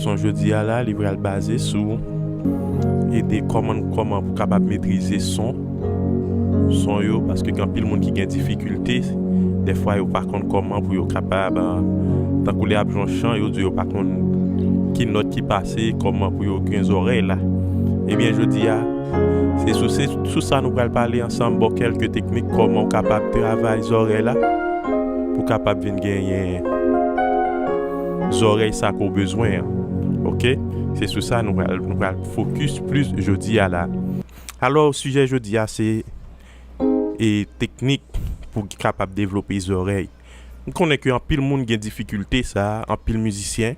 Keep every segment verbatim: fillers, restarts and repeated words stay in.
Leson jodi a la, li pral baze sou ede kòman, kòman pou kapab metrize son, son yo, paske gen anpil moun ki gen difikilte, dèfwa yo pa konn kòman pou yo kapab, ah, tankou lè y ap jwe yon chan, yo di yo pa konn ki nòt ki pase, kòman pou yo gen zòrèy la. Ebyen, jodi a, se sou, se sou sa nou pral pale ansanm, ba w kèlke teknik kòman w kapab travay zòrèy la, pou w kapab vin genyen zòrèy sa ke w bezwen an. Oke? Se sou sa nou pral, nou pral fokis plis jodi a la. Alò, sijè jodi a se, e, teknik pou kapab devlope zòrèy. M konnen ke anpil moun gen difikilte sa, anpil mizisyen,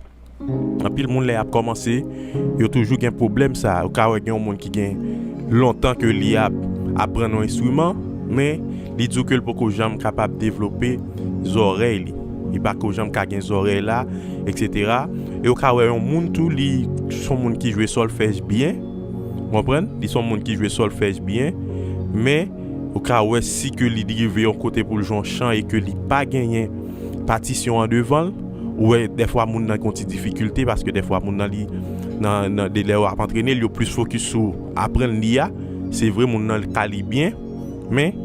anpil moun lè y ap kòmanse, yo toujou gen pwoblèm sa. Ou ka wè gen yon moun ki gen lontan ke li ap aprann yon enstriman, men li di w ke l poko janm kapab devlope zòrèy li. Li pako janm ka gen zòrèy la, etsetera. E ou ka wè yon moun tou, li se yon moun ki jwe sòlfèj byen, w konprann? Li se yon moun ki jwe sòlfèj byen, men ou ka wè si ke li rive yon kote pou l jwe yon chan e ke li pa genyen patisyon an devan l, ou wè dèfwa moun nan gen yon ti difikilte, paske dèfwa moun nan li, nan, nan, de lè w ap antrene l, yo plis fokis sou aprann li a. Se vre, moun nan ka li byen, men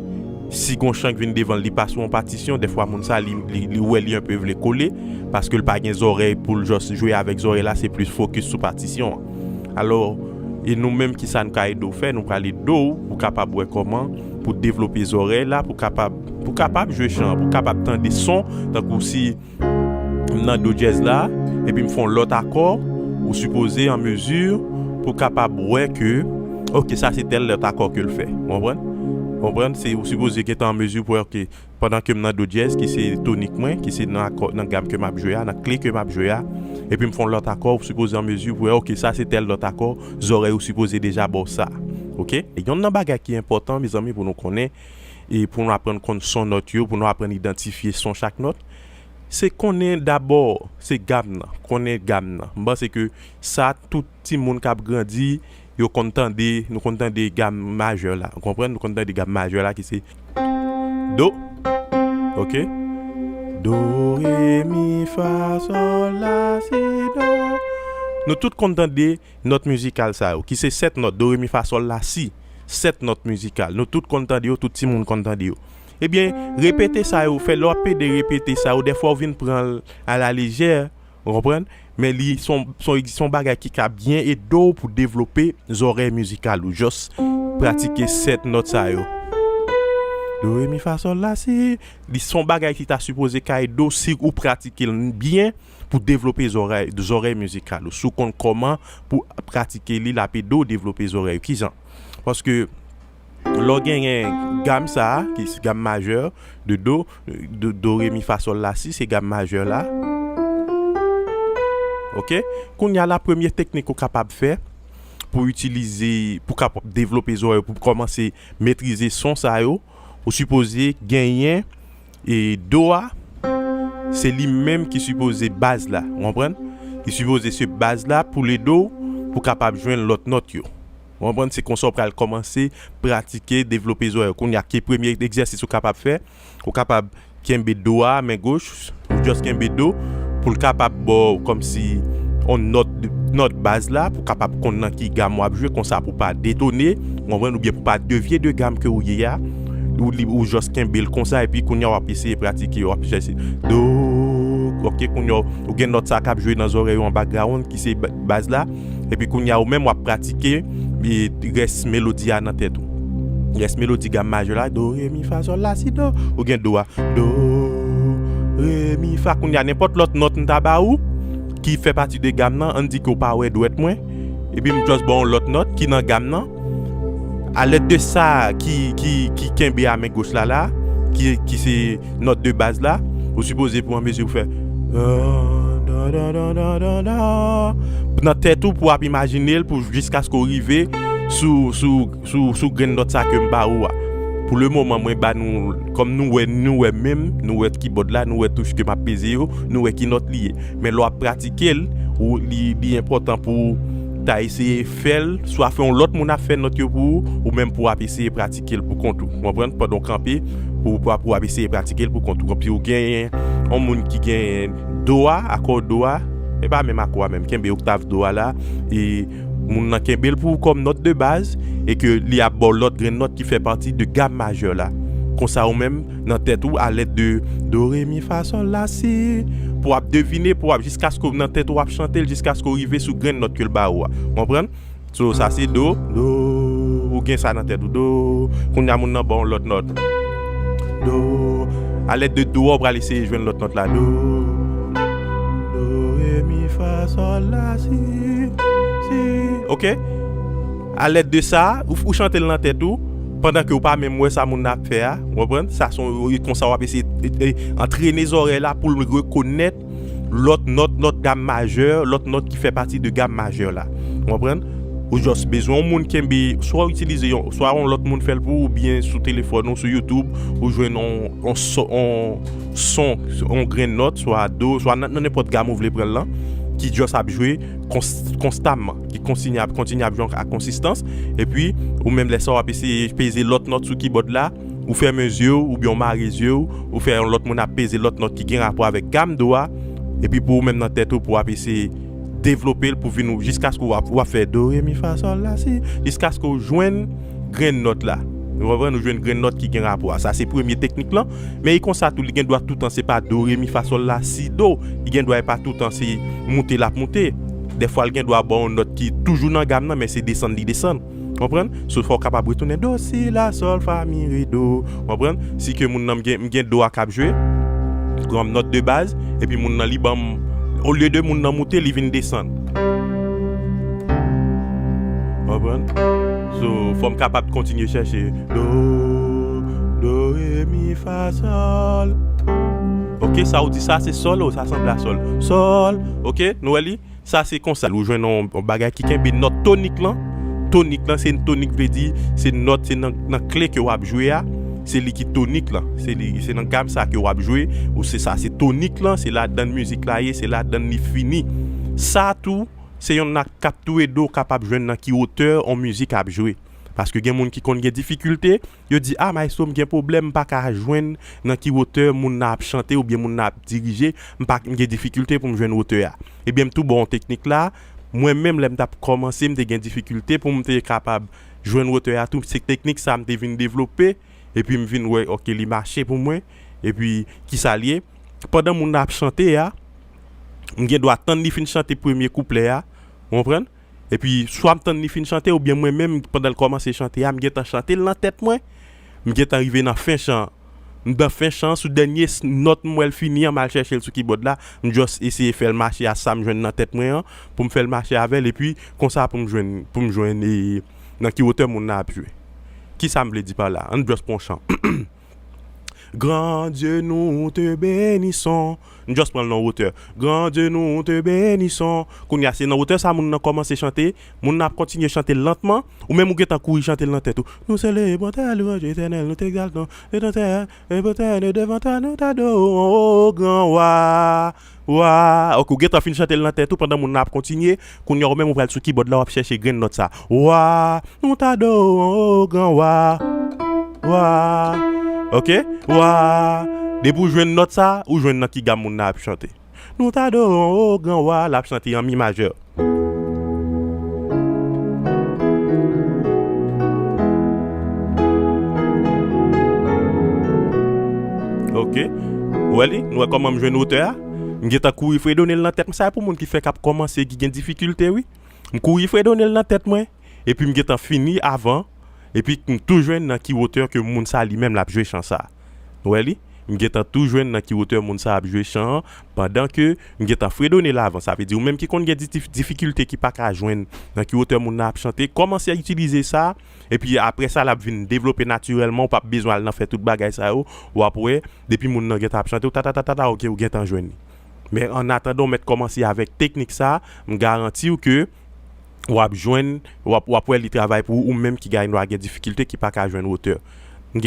si gon chan k vin devan l, li pa sou yon patisyon, dèfwa moun sa, li, li, li wè li enpe vle kole, paske l pa gen zòrèy pou l just jwe avèk zòrèy la, se plis fokis sou patisyon an. Alò, e nou menm, ki sa nou ka ede w fè? Nou pral ede w pou kapab wè kòman pou devlope zòrèy la, pou kapab, pou kapab jwe chan, pou kapab tande son, tankou si m nan do dyèz la, epi m fè yon lòt akò, ou sipoze an mezi pou kapab wè ke, oke, sa se tèl lòt akò ke l fè. Ou konprann? Ou konprann? Se, ou sipoze gentan an mezi pou wè, oke, pandan ke m nan do dyèz, ki se tonik mwen, ki se nan akò, nan gam ke m ap jwe a, nan kle ke m ap jwe a, epi m fè yon lòt akò, ou sipoze an mezi pou wè, oke, sa se tèl lòt akò, zòrèy ou sipoze deja ba w sa. Oke? E yonn nan bagay ki enpòtan, mezanmi, pou nou konnen, e pou nou aprann konn son nòt yo, pou nou aprann idantifye son chak nòt, se konnen dabò, se gam nan, konnen gam nan. M panse ke sa, tout timoun k ap grandi, yo konn tande, nou konn tande gam majè la. Ou konprann? Nou konn tande gam majè la ki se do. Oke? Do, re, mi, fa, sòl, la, si, do. Nou tout konn tande nòt mizikal sa yo, ki se sèt nòt, do, re, mi, fa, sòl, la, si. Sèt nòt mizikal. Nou tout konn tande yo, tout timoun konn tande yo. Ebyen, repete sa yo, fè lè w ap ede repete sa yo, dèfwa w vin pran l alalejè, ou konprann? Men li se yon, se yon, se yon bagay ki ka byen ede w pou devlope zòrèy mizikal ou. Just pratike sèt nòt sa yo. Do, re, mi, fa, sòl, la, si. Li se yon bagay ki ta sipoze ka ede w si ou pratike l byen pou devlope zòrèy, zòrèy mizikal ou. Si w konn kòman pou pratike li, l ap ede w devlope zòrèy ou. Kijan? Paske lè w genyen gam sa a, ki se gam majè de do, do, do, re, mi, fa, sòl, la, si, se gam majè la. Oke? Kounye a la, premye teknik ou kapab fè pou itilize, pou kapab devlope zòrèy, pou kòmanse metrize son sa yo, ou sipoze genyen, e do a, se li menm ki sipoze baz la, ou konprann? Li sipoze se baz la pou l ede w pou kapab jwenn lòt nòt yo. Ou konprann? Se konsa w pral kòmanse pratike, devlope zòrèy ou. Kounye a, ki premye egzèsis ou kapab fè? Ou kapab kenbe do a, men goch, ou just kenbe do, pou l kapab ba w kòmsi yon nòt, nòt baz la, pou kapab konn nan ki gam w ap jwe, konsa pou pa detone, ou konprann, oubyen pou pa devye de gam ke w ye a, ou li, ou just kenbe l konsa, epi kounye a w ap eseye pratike, w ap chèche do, oke, kounye a w gen nòt sa k ap jwe nan zòrèy ou an background, ki se ba-, baz la, epi kounye a ou menm w ap pratike, e, rès melodi a nan tèt ou. Rès melodi gam majè la, do, re, mi, fa, sòl, la, si, do, ou gen do a, do, re, mi, fa. Kounye a, nenpòt lòt nòt m ta ba ou, ki fè pati de gam nan, ann di ke w pa wè dwèt mwen, epi m just ba w yon lòt nòt ki nan gam nan, alèd de sa ki, ki, ki kenbe a men goch la la, ki, ki se nòt de baz la, ou sipoze pou an mezi pou fè, nan tèt ou pou w ap imajine l pou jiskaske w rive sou, sou, sou, sou grenn nòt sa ke m ba ou a. Pou le moman, mwen ba nou, kòm nou wè, nou wè menm, nou wè kibòd la, nou wè touch ke m ap peze yo, nou wè ki nòt li ye. Men lè w ap pratike l, ou, li, li enpòtan pou w ta eseye fè l, swa fè yon lòt moun ap fè nòt yo pou ou, ou menm pou w ap eseye pratike l pou kont ou. Ou konprann? Pandan w kanpe, pou, pou, pou w ap eseye pratike l pou kont ou. Kòmsi ou genyen yon moun ki genyen do a, akò do a, E pa menm akò a menm. Kenbe oktav do a la, e moun nan kenbe l pou ou kòm nòt de baz, e ke li ap ba w lòt grenn nòt ki fè pati de gam majè la. Konsa ou menm, nan tèt ou, alèd de do, re, mi, fa, sòl, la, si, pou w ap devine, pou w ap, jiskaske w nan tèt ou ap chante l, jiskaske w rive sou grenn nòt ke l ba ou a. Konprann? So, sa se do, do, ou gen sa nan tèt ou, do. Kounye a moun nan ba w lòt nòt. Do. Alèd de do a, ou pral eseye jwenn lòt nòt la. Do, do, re, mi, fa, sòl, la, si, si. Oke? Alèd de sa, ou, ou chante l nan tèt ou, pandan ke ou pa menm wè sa moun nan ap fè a, ou konprann? Sa se yon, konsa w ap eseye, e, e, antrene zòrèy la pou l rekonèt lòt nòt, lòt gam majè, lòt nòt ki fè pati de gam majè la. Ou konprann? Ou just bezwen yon moun kenbe, swa w itilize yon, swa yon lòt moun fè l pou ou, oubyen sou telefòn ou, sou YouTube, ou jwenn yon, yon so-, yon son, yon grenn nòt, swa do, swa nan, nan nenpòt gam ou vle pran l lan, ki just ap jwe kons-, konstamman, ki kontinye ap, kontinye ap jwe ak konsistans, epi ou menm lè sa w ap eseye peze lòt nòt sou kibòd la, ou fèmen zye w, oubyen w mare zye w, ou fè yon lòt moun ap peze lòt nòt ki gen rapò avèk gam do a, epi pou ou menm nan tèt ou, pou w ap eseye devlope l pou vin ou, jiskaske w ap, w ap fè do, re, mi, fa, sòl, la, si, jiskaske w jwenn grenn nòt la. Ou konprann? Ou jwenn grenn nòt ki gen rapò a. Sa se premye teknik lan, men e konsa tou, li gen dwa toutan se pa do, re, mi, fa, sòl, la, si, do. Li gen dwa e pa toutan se moute l ap moute. Dèfwa, l gen dwa ba w yon nòt ki toujou nan gam nan, men se desann li desann. Konprann? So, fò w kapab retounen do, si, la, sòl, fa, mi, re, do. Konprann? Si ke moun nan m gen, m gen do a k ap jwe, m pran nòt de baz, epi moun nan li ban m, olye de moun nan moute, li vin desann. Konprann? So, fò m kapab kontinye chèche. Do, do, re, mi, fa, sòl. Oke, sa ou di sa, se sòl, o, sa sanble a sòl. Sòl, oke, nou wè li? Sa se konsa, ou jwenn yon, yon bagay ki kenbe nòt tonik lan. Tonik lan, se tonik vle di, se nòt, se nan, nan kle ke w ap jwe a. Se li ki tonik lan. Se li, se nan gam sa ke w ap jwe. Ou se sa, se tonik lan, se ladann mizik la ye, se ladann li fini. Sa tou, se yon nòt k ap tou ede w kapab jwenn nan ki wotè yon mizik ap jwe. Paske gen moun ki konn gen difikilte, yo di, "A, maestro, m gen pwoblèm, m pa ka jwenn nan ki wotè moun nan ap chante oubyen moun nan ap dirije, m pa, m gen difikilte pou m jwenn wotè a." Ebyen, m tou ba w teknik la, mwen menm, lè m t ap kòmanse, m te gen difikilte pou m te kapab jwenn wotè a tou. Se teknik sa m te vin devlope, epi m vin wè, oke, li mache pou mwen, epi kisa l ye. Pandan moun nan ap chante a, m gen dwa tann li fin chante premye kouplè a, ou konprann? Epi, swa m tann li fin chante, oubyen mwen menm, pandan l kòmanse chante a, m gentan chante l nan tèt mwen. M gentan rive nan fen chan an. M nan fen chan an, sou dènye s-, nòt m wè l fini an, m al chèche l sou kibòd la. M just eseye fè l mache a sa m jwenn nan tèt mwen an, pou m fè l mache avè l, epi konsa pou m jwenn, pou m jwenn, e, nan ki wotè moun nan ap jwe. Kisa m vle di pa la? Ann just pran yon chan. Grand Dieu, nous te bénissons. M just pran l nan wotè. Grand Dieu, nous te bénissons. Kounye a, se nan wotè sa moun nan kòmanse chante. Moun nan ap kontinye chante lantman. Ou menm ou gentan kouri chante l nan tèt ou. Nous célébrons ta louange éternelle, nous t'exaltons, éternel, éternel, devant toi, nous t'adorons, ô grand roi. Wa, ok, ou gentan fin chante l nan tèt ou pandan moun nan ap kontinye. Kounye a, ou menm ou pral sou kibòd la, w ap chèche grenn nòt sa. Wa, nou t adore w, o gran wa. Wa. Ok? Wa. Depi w jwenn nòt sa, ou jwenn nan ki gam moun nan ap chante. Nou t adore w, o gran wa, l ap chante an mi majè. Ok. Ou wè li? Nou wè kòman m jwenn wotè a? M gentan kouri fredone l nan tèt mwen. Sa e pou moun ki fèk ap kòmanse, ki gen difikilte, wi. M kouri fredone l nan tèt mwen. Epi m gentan fini avan. Epi m tou jwenn nan ki wotè ke moun sa li menm l ap jwe chan sa. Ou wè li? M gentan tou jwenn nan ki wotè moun sa ap jwe chan an, pandan ke m gentan fredone l avan. Sa vle di, ou menm ki konn gen di-, difikilte, ki pa ka jwenn nan ki wotè moun nan ap chante, kòmanse itilize sa, epi apre sa, l ap vin devlope natirèlman, ou p ap bezwen al nan fè tout bagay sa yo, w ap wè, depi moun nan gentan ap chante, ou ta, ta, ta, ta, ta, ok, ou gentan jwenn li. Men annatandan, ou mèt kòmanse avèk teknik sa, m garanti w ke w ap jwenn, w ap, w ap wè li travay pou ou, ou menm ki gen dwa gen difikilte, ki pa ka jwenn wotè.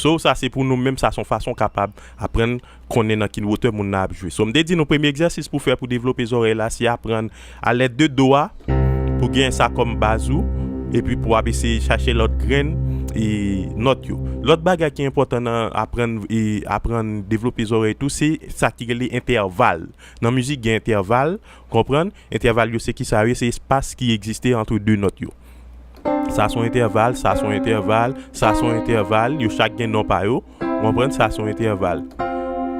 So, sa se pou nou menm, sa se yon fason w kapab aprann konnen nan ki wotè moun nan ap jwe. So, m te di nou premye egzèsis pou fè pou devlope zòrèy la, se aprann alèd de do a, pou gen sa kòm baz ou, epi pou w ap eseye chache lòt grenn e nòt yo. Lòt bagay ki enpòtan nan aprann e aprann devlope zòrèy tou, se sa ki rele entèval. Nan mizik gen entèval, konprann? Entèval yo se ki sa yo ye? Se espas ki egziste ant de nòt yo. Sa se yon entèval, sa se yon entèval, sa se yon entèval, yo chak gen non pa yo, konprann? Sa se yon entèval.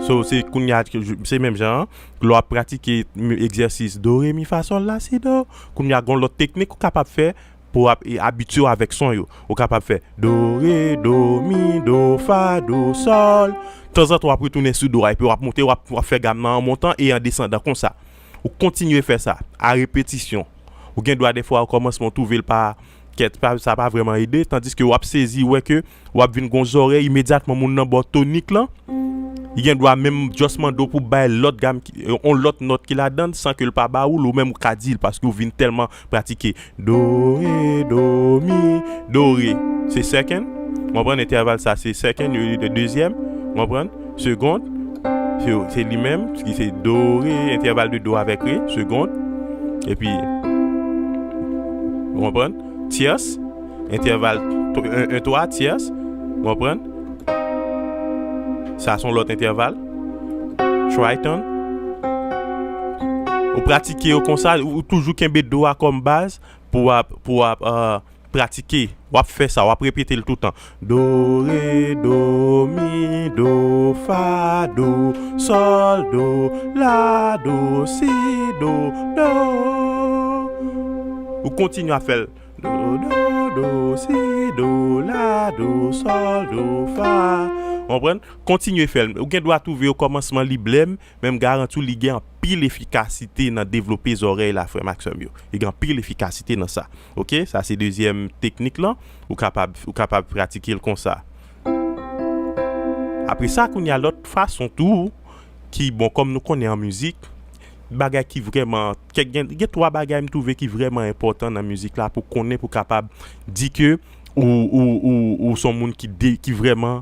So, se kounye a, se menm jan an, lè w ap pratike egzèsis do, re, mi, fa, sòl, la, si, do, kounye a gen lòt teknik ou kapab fè pou w ap e abitye w avèk son yo. Ou kapab fè do, re, do, mi, do, fa, do, sòl. Tanzantan w ap retounen sou do a, epi w ap monte, w ap, w ap fè gam nan an montan e an desandan konsa. Ou kontinye fè sa, a repetisyon. Ou gen dwa defwa o kòmansman w twouve l pa, kèt, pa, sa pa vrèman ede, tandiske w ap sezi, w wè ke w ap vin gon zòrèy, imedyatman moun nan ba w tonik lan, li gen dwa menm just mande w pou bay lòt gam, ki- yon lòt nòt ki ladan l, san ke l pa ba ou l, ou menm ou ka di l, paske w vin tèlman pratike. Do, re, do, mi, do, re. Se second. Konprann? Entèval sa se second, e, e, dezyèm. Konprann? Seconde. Se, se li menm, ki se do, re, entèval de do avèk re, seconde. Epi, konprann? Tierce, entèval un, un, twa, tierce. Konprann? Sa se yon lòt entèval. Tritone. Ou pratike yo konsa, ou toujou kenbe do a kòm baz pou w ap, pou w ap, euh, pratike. W ap fè sa, w ap repete l toutan. Do, re, do, mi, do, fa, do, sòl, do, la, do, si, do, do. Ou kontinye ap fè l. Do, do, do, si, do, la, do, sòl, do, fa. Konprann? Kontinye fè l. Ou gen dwa twouve o kòmansman li blèm, men m garanti w li gen anpil efikasite nan devlope zòrèy la, frè m ak sè m yo. Li gen anpil efikasite nan sa. Oke? Sa se dezyèm teknik lan. Ou kapab, ou kapab pratike l konsa. Apre sa, kounye a lòt fason tou, ki, bon, kòm nou konnen an mizik, bagay ki vrèman, kèk gen, gen twa bagay m twouve ki vrèman enpòtan nan mizik la pou konnen, pou kapab di ke ou, ou, ou, ou se yon moun ki de, ki vrèman,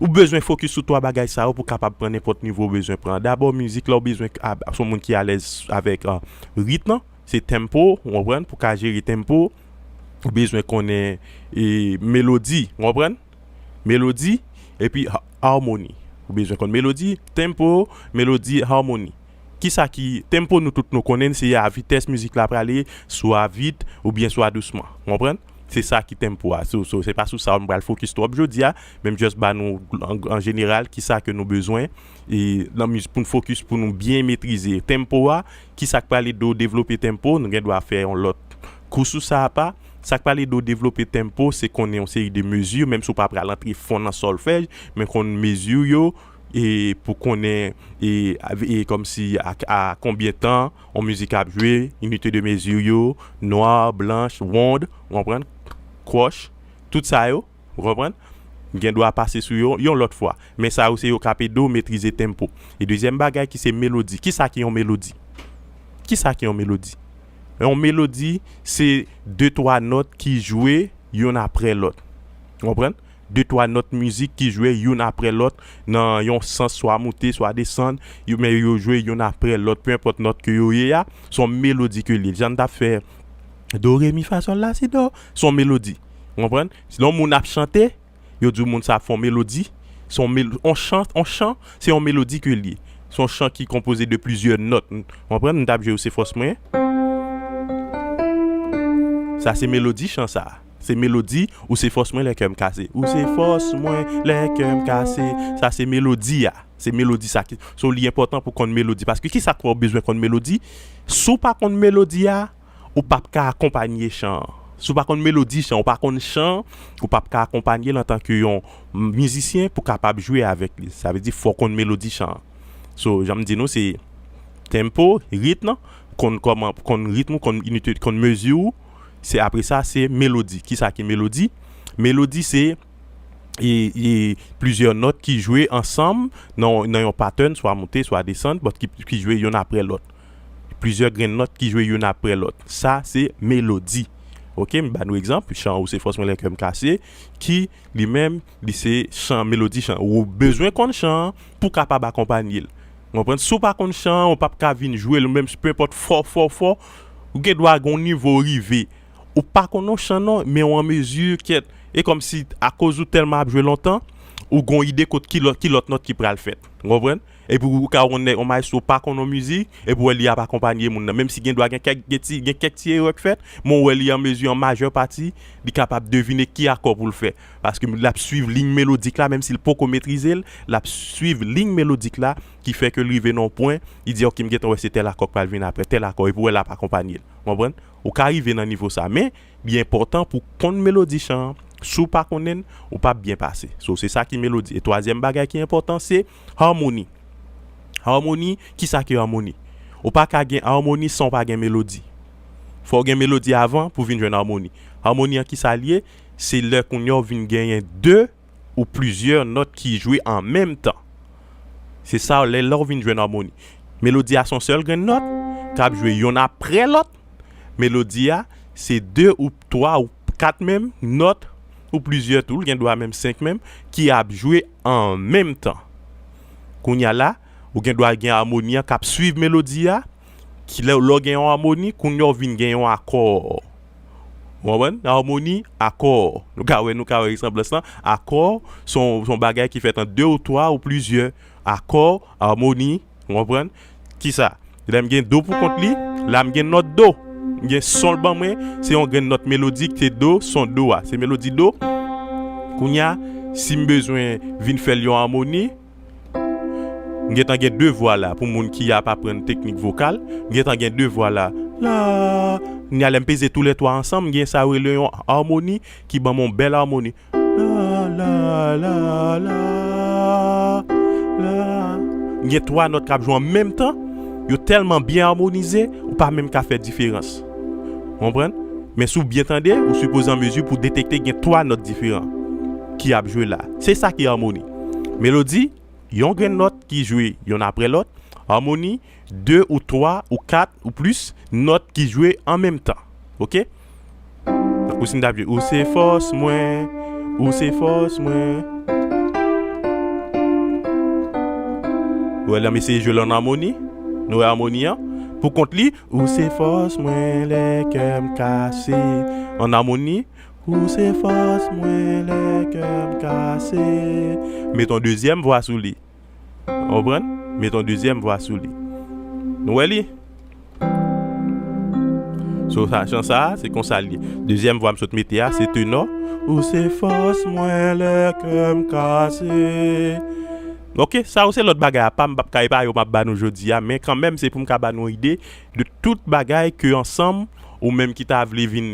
ou bezwen fokis sou twa bagay sa yo pou kapab pran nenpòt nivo ou bezwen pran. Dabò, mizik la, ou bezwen a, se yon moun ki alèz avèk, ah, ritm lan, se tempo, ou konprann, pou ka jere tempo, ou bezwen konnen, e, melodi, ou konprann? Melodi, epi ha-, harmony. Ou bezwen konn melodi, tempo, melodi, harmony. Kisa ki, tempo nou tout nou konnen, se a vitès mizik la prale, swa vit oubyen swa dousman. Ou konprann? Se sa ki tempo a. So, so, se pa sou sa m pral fokis twòp jodi a, men m just ba nou an, an jeneral kisa ke nou bezwen e nan miz-, pou n fokis, pou nou byen metrize tempo a, kisa k prale do devlope tempo, nou gen dwa fè yon lòt kou sou sa apa. Sa k prale do devlope tempo, se konnen yon seri de mezi, menm si w pa pral antre fon nan sòlfèj, men konn mezi yo, e pou konnen, e, e kòmsi a, a konbyen tan yon mizik ap jwe, inite de mezi yo, nwa, blanch, wond, ou konprann? Kwòch, tout sa yo, ou konprann? Gen dwa pase sou yo yon lòt fwa. Men sa yo se yo k ap ede w metrize tempo. E dezyèm bagay ki se melodi. Kisa ki yon melodi? Kisa ki yon melodi? Yon melodi, se de twa nòt ki jwe youn apre lòt. Ou konprann? De twa nòt mizik ki jwe youn apre lòt nan yon sans, swa moute, swa desann, yo, men yo jwe youn apre lòt, pe enpòt nòt ke yo ye a, se yon melodi ke l ye. Jan n t ap fè do, re, mi, fa, sòl, la, si, do, se yon melodi. Ou konprann? Si yon moun ap chante, yo di w moun sa ap fè yon melodi. Se yon mel-, on chan, on chan, se yon melodi ke l ye. Se yon chan ki konpoze de plizyè nòt. Ou konprann? M t ap jwe ou se fòs mwen. Sa se melodi chan sa. Se melodi ou se fòs mwen lè kè m kase. Ou se fòs mwen lè kè m kase. Sa se melodi a. Se melodi sa ki, so li enpòtan pou konn melodi. Paske kisa k fè w bezwen konn melodi? Si w pa konn melodi a, ou p ap ka akonpanye chan an. Si w pa konn melodi chan, ou pa konn chan, ou p ap ka akonpanye l antanke yon mizisyen pou kapab jwe avèk li. Sa vle di fò w konn melodi chan an. So, jan m di nou, se tempo, ritm, konn kòman, konn ritm ou, konn inite, konn mezi ou, se apre sa, se melodi. Kisa ki melodi? Melodi, se e, e plizyè nòt ki jwe ansanm nan, nan yon pattern, swa moute, swa desann, but ki, ki jwe youn apre lòt. Plizyè grenn nòt ki jwe youn apre lòt. Sa se melodi. Oke, m ba nou egzanp, chan ou se fòs mwen lè kè m kase, ki li menm, li se chan, melodi chan. Ou bezwen konn chan an pou kapab akonpanye l. Ou konprann? Si w pa konn chan an, ou p ap ka vin jwe l, menm si, pe enpòt fò, fò, fò, ou gen dwa gen yon nivo w rive. ou pa konn yon chan non, men ou an mezi, kèt, e kòmsi akoz ou tèlman ap jwe lontan, ou gon ide kot ki lòt, ki lòt nòt ki pral fèt. Ou konprann? Epi ou ka wè yon nèg, yon maestro pa konn yon mizik, epi ou wè li ap akonpanye moun nan. Menm si gen dwa gen kèk, gen ti, gen kèk ti erè k fèt, men ou wè li an mezi, an majè pati, li kapab devine ki akò pou l fè. Paske l ap swiv liy melodik la, menm si l poko metrize l, l ap swiv liy melodik la, ki fè ke l rive nan yon pwen, li di, "Ok, m gentan wè se tèl akò k pral vin apre, tèl akò," epi ou wè l ap akonpanye l. Ou konprann? Ou ka rive nan nivo sa, men li enpòtan pou konn melodi chan an. Si w pa konnen l, ou p ap byen pase. So, se sa ki melodi. E twazyèm bagay ki enpòtan, se harmoni. Harmoni, kisa ki harmoni? Ou pa ka gen harmoni san w pa gen melodi. Fò w gen melodi avan pou vin jwenn harmoni. Harmoni an, kisa l ye? Se lè kounye a w vin genyen de ou plizyè nòt ki jwe an menm tan. Se sa, lè, lè w vin jwenn harmoni. Melodi a se yon sèl grenn nòt k ap jwe yonn apre lòt. Melodi a se de ou twa ou kat menm nòt, ou plizyè tou, l gen dwa menm senk menm, ki ap jwe an menm tan. Kounye a la, ou gen dwa gen harmoni an k ap swiv melodi a, ki lè, lè w gen yon harmoni, kounye a w vin gen yon akò. Ou konprann? Harmoni, akò. Nou ka wè, nou ka wè resanblans lan. Akò, se yon, se yon bagay ki fèt ant de ou twa ou plizyè. Akò, harmoni, ou konprann? Kisa? Lè m gen do pou kont li, la m gen nòt do. M gen son l ban mwen, se yon grenn nòt melodik, se do, son do a. Se melodi do. Kounye a, si m bezwen vin fè l yon harmoni, m gentan gen de vwa la, pou moun ki ap aprann teknik vokal, m gentan gen de vwa la. La, kounye a lè m peze toulètwa ansanm, m gen sa yo rele yon harmoni ki ban m yon bèl harmoni. La, la, la, la, la. M gen twa nòt k ap jwe an menm tan, yo tèlman byen harmonize, ou pa menm ka fè diferans. Ou konprann? Men si w byen tande, ou sipoze an mezi pou detekte gen twa nòt diferan ki ap jwe la. Se sa ki harmoni. Melodi, yon grenn nòt ki jwe yonn apre lòt. Harmoni, de ou twa ou kat ou plis nòt ki jwe an menm tan. Oke? Tankou si n t ap jwe, "Ou se fòs mwen, ou se fòs mwen." Ou wè, lè m eseye jwe l an harmoni. Nou wè harmoni an? Pou kont li, "Ou se fòs mwen lè kè m kase." An harmoni, "Ou se fòs mwen lè kè m kase." Met yon dezyèm vwa sou li. Ou konprann? Met yon dezyèm vwa sou li. Nou wè li? So, sa, chan sa, se konsa l ye. Dezyèm vwa m sot mete a, se tenò. "Ou se fòs mwen lè kè m kase." Oke, sa yo se lòt bagay apa, m p ap ka epa yo m ap ba nou jodi a, men kanmenm se pou m ka ba nou ide de tout bagay ke ansanm, ou menm ki ta vle vin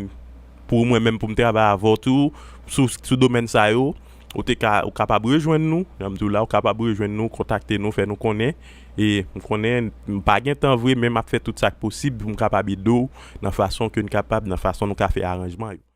pou mwen menm pou m travay avè w tou, sou, sou domèn sa yo, ou te ka, ou kapab rejwenn nou, jan m di w la, ou kapab rejwenn nou, kontakte nou, fè nou konnen. E m konnen m pa gen tan vre, men m ap fè tout sa k posib pou m kapab ede w nan fason ke n kapab, nan fason nou ka fè aranjman yo.